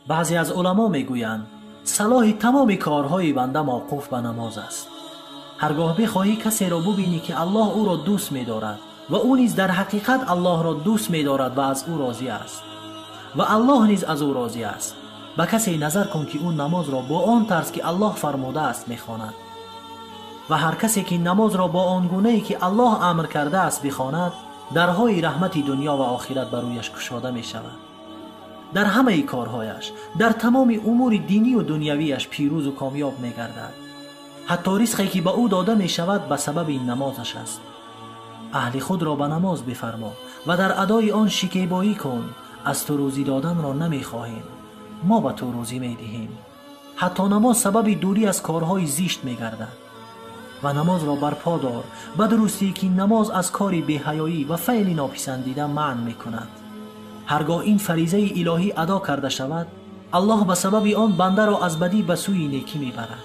Баъзе аз уламо мегӯянд, салоҳи тамоми корҳои банда мавқуф ба намоз аст. Ҳаргоҳ бихоҳӣ касеро бубинӣ ки Аллоҳ ӯро дӯст медорад ва ӯ низ дар ҳақиқат Аллоҳро дӯст медорад ва аз ӯ розӣ аст ва Аллоҳ низ аз ӯ розӣ аст, ба касе назар кун ки ӯ намозро бо он тарз ки Аллоҳ фармудааст мехонад. Ва ҳар касе ки намозро бо он гунае ки Аллоҳ амр кардааст бихонад, дарҳои раҳмати дунё ва охират бар рӯяш кушода мешавад. Дар ҳамаи корҳояш, дар тамоми умури динию дунявиаш пирӯзу комёб мегардад. Ҳатто ризқе ки ба ӯ дода мешавад ба сабаби намозаш аст. Аҳли худро ба намоз бифармо ва дар адои он шикебоӣ кун. Аз ту рӯзӣ доданро намехоҳем, мо ба ту рӯзӣ медиҳем. Ҳатто намоз сабаби дурӣ аз корҳои зишт мегардад. Ва намозро барпо дор, ба дурустӣ ки намоз аз кори беҳаёӣ ва феъли нописандида манъ мекунад. Ҳаргоҳ ин фаризаи илоҳӣ адо карда шавад, Аллоҳ ба сабаби он бандаро аз бадӣ ба сӯи некӣ мебарад,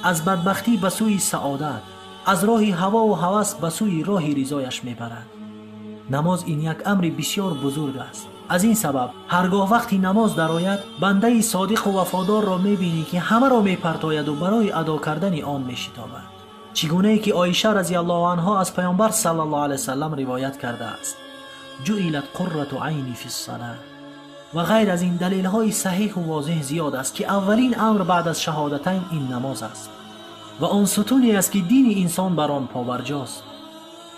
аз бадбахтӣ ба сӯи саодат, аз роҳи ҳавову ҳавас ба сӯи роҳи ризояш мебарад. Намоз ин як амри бисёр бузург аст. Аз ин сабаб ҳаргоҳ вақти намоз дарояд, бандаи содиқу вафодорро мебинӣ ки ҳамаро мепартояду барои адо кардани он мешитобад. Чӣ гунае ки Оиша разияллоҳу анҳо аз Паёмбар саллаллоҳу алайҳи васаллам ривоят кардааст: ҷуилат қуррату айни фи ссалоҳ. Ва ғайр аз ин далелҳои саҳиҳу возеҳ зиёд аст ки аввалин амр баъд аз шаҳодатайн ин намоз аст ва он сутуне аст ки дини инсон бар он побарҷост.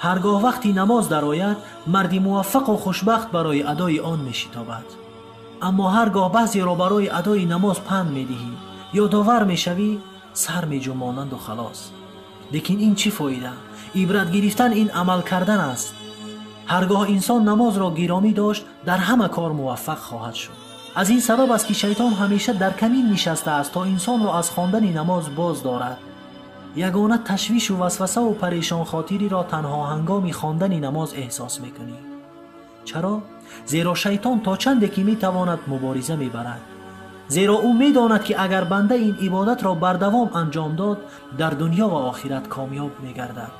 Ҳаргоҳ вақти намоз дарояд, марди муваффақу хушбахт барои адои он мешитобад. Аммо ҳаргоҳ баъзеро барои адои намоз панд медиҳӣ, ёдовар мешавӣ, сар меҷумонанду халос. Лекин ин чӣ фоида? Ибрат гирифтан ин амал кардан аст. Ҳаргоҳ инсон намозро гиромӣ дошт, дар ҳама кор муваффақ хоҳад шуд. Аз ин сабаб аст ки шайтон ҳамеша дар камин нишастааст то инсонро аз хондани намоз боз дорад. Ягона ташвишу васвасаву парешонхотириро танҳо ҳангоми хондани намоз эҳсос мекунӣ. Чаро? Зеро шайтон то чанде ки метавонад мубориза мебарад. Зеро ӯ медонад ки агар банда ин ибодатро бардавом анҷом дод, дар дунё ва охират комёб мегардад.